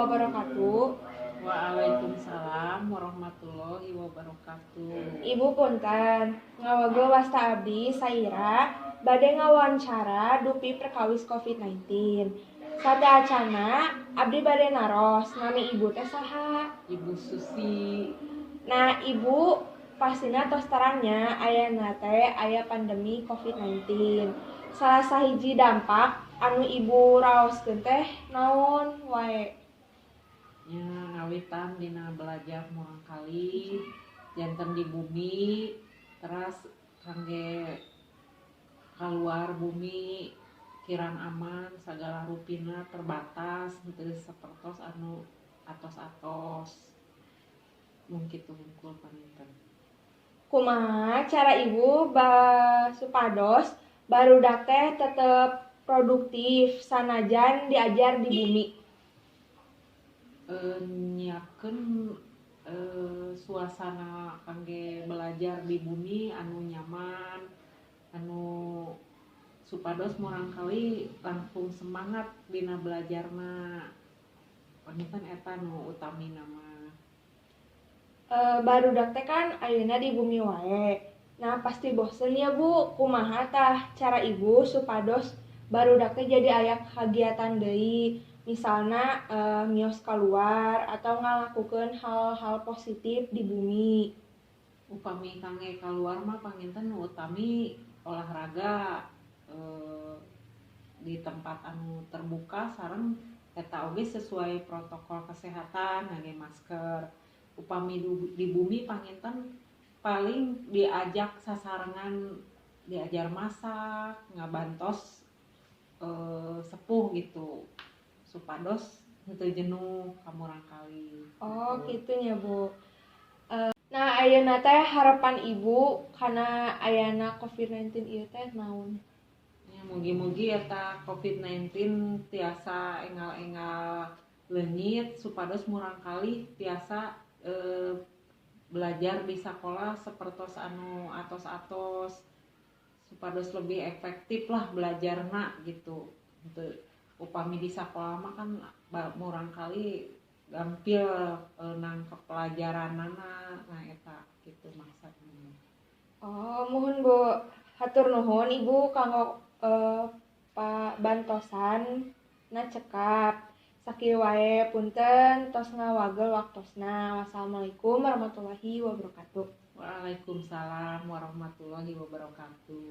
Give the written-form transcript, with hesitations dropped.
wabarakatuh. Waalaikumsalam warahmatullahi wabarakatuh. Ibu, punten ngawagel, wasta abdi Saira, bade ngawawancara dupi perkawis COVID-19. Sateuacanna abdi bade naros, nami ibu teh saha? Ibu Susi. Nah, Ibu, pastina tos terang nya ayeuna teh aya pandemi COVID-19. Salah sahiji dampak anu ibu raoskeun teh naon wae? Nya, ngawitan dina belajar murangkalih janten di bumi, teras kangge keluar bumi kirang aman, sagala rupina terbatas, henteu sapertos anu atos-atos. Mung kitu hungkul panginten. Kumaha cara ibu supados barudak teh tetep produktif sanajan diajar di bumi? Nyiapkeun suasana kangge belajar di bumi anu nyaman, anu supados murangkalih langkung semangat dina belajarna. Panginten eta nu utamina mah. Barudak teh kan ayeuna di bumi wae. Nah, pasti bosen ya, Bu. Kumaha tah cara ibu supados barudak teh jadi aya kagiatan deui? Misalna mios keluar atau ngalakukeun hal-hal positif di bumi. Upami kangge kaluar mah panginten nu utami olahraga di tempat anu terbuka, sareng eta oge sesuai protokol kesehatan, ngangge masker. Upami di bumi panginten paling diajak sasarengan, diajar masak, ngabantos sepuh gitu, supados henteu jenuh ka murangkalih. Oh, kitu nya, Bu. Nah, ayeuna teh harapan ibu kana ayana COVID-19 ieu teh naon? Ya, mugi-mugi eta COVID-19 tiasa enggal-enggal leungit supados murangkalih tiasa belajar di sakola sapertos anu atos-atos, supados lebih efektif lah belajarna gitu. Henteu upami di sakola mah kan murangkalih gampil nangkep pelajaranana. Nah, eta gitu maksudna. Oh, muhun, Bu. Hatur nuhun Ibu kanggo bantosan na cekap. Sakieu wae, punten tos ngawagel waktosna. Wassalamualaikum warahmatullahi wabarakatuh. Waalaikumsalam warahmatullahi wabarakatuh.